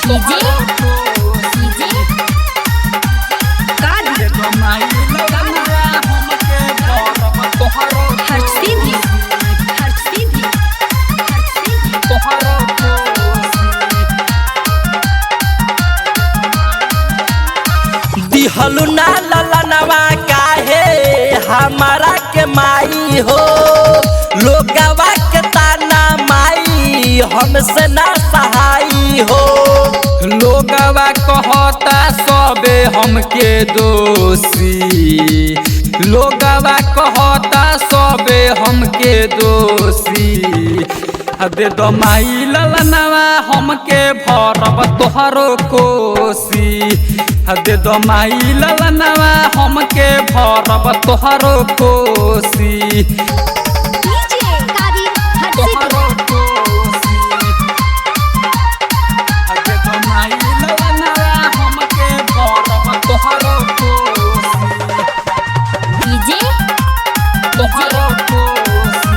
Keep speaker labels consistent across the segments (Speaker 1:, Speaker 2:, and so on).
Speaker 1: DJ DJ
Speaker 2: दे दो माई ललनवा हमके भरब तोहरो
Speaker 1: हर सीधी हर सीधी हर सीधी
Speaker 2: तोहरो कोसी।
Speaker 3: दिहलु ना ललनवा काहे हमारा के माई हो, लोगवा के ताना माई हमसे ना सहाई हो।
Speaker 2: लोगवा कहता सबे हमके दोषी, लोगवा कहता सबे हमके दोषी। आ दे दो माई ललनवा हमके भरब तोहरो कोसी। आ दे दो माई ललनवा हमके भरब तोहरो कोसी।
Speaker 1: डीजे कादिर हर सीधी
Speaker 2: तोहरो कोसी। आ दे दो माई ललनवा हमके भरब तोहरो कोसी।
Speaker 1: डीजे
Speaker 2: तोहरो कोसी।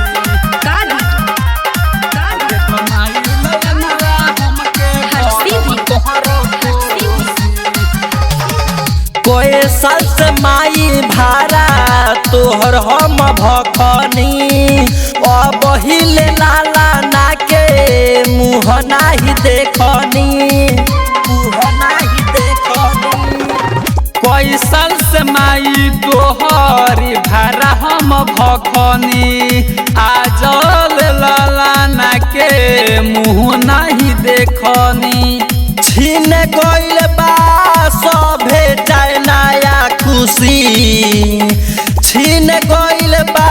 Speaker 1: कादिर
Speaker 2: आ दे दो माई ललनवा हमके
Speaker 1: हर सीधी
Speaker 2: भरब तोहरो
Speaker 1: हर सीधी
Speaker 3: कोई साल से माई भारा तोहर हम भखनी, अब हिले लाला ना के मुँह नाही देखनी, मुँह नाही देखनी।
Speaker 2: कई साल से माई तोहरी भारा हम भखनी, आजल ललाना के मुँह नहीं देखनी।
Speaker 3: छीन गइल बा सभे चाहे नया खुशी, छीन गइल बा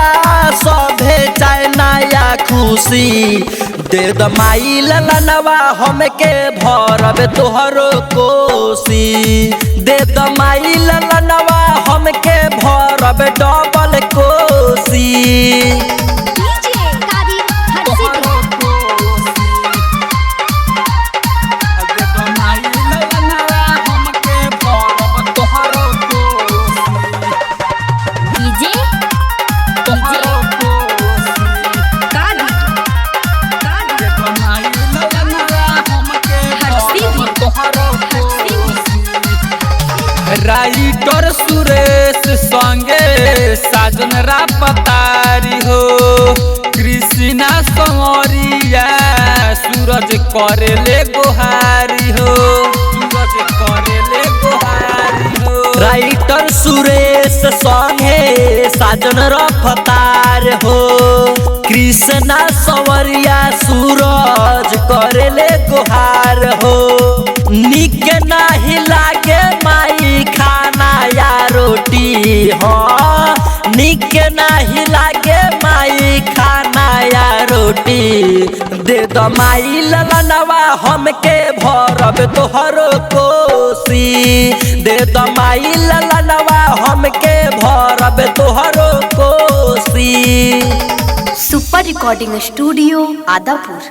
Speaker 3: सभे चाहे नया खुशी। दे द माई ललनवा हमके भरब तोहरो कोसी, दे द माई ललनवा हमके भरब डबल कोसी।
Speaker 1: डीजे कादिर हर सीधी
Speaker 2: तोहरो कोसी। आ दे दो माई ललनवा हमके भरब तोहरो कोसी।
Speaker 1: डीजे
Speaker 2: तोहरो कोसी।
Speaker 1: कादिर
Speaker 2: आ दे दो माई ललनवा हमके
Speaker 1: हर सीधी
Speaker 2: भरब तोहरो
Speaker 1: हर सीधी
Speaker 2: कोसी। राइटर सुरेश संगे साजन रापतारी हो, कृष्णा संवरिया सूरज करेले गोहारी हो, सूरज करेले गोहारी हो।
Speaker 3: राइटर सुरेश संगे साजन रफ्तार हो, कृष्णा सवरिया सूरज करेले गोहार हो। निक नाही लागे माई खाना या रोटी हो, निक नाही लागे माई खाना या रोटी। दे द माई ललनवा हमके भरब तोहरो कोसी, दे द माई ललनवा हमके भरब तोहरो कोसी।
Speaker 4: Super recording studio Adapur.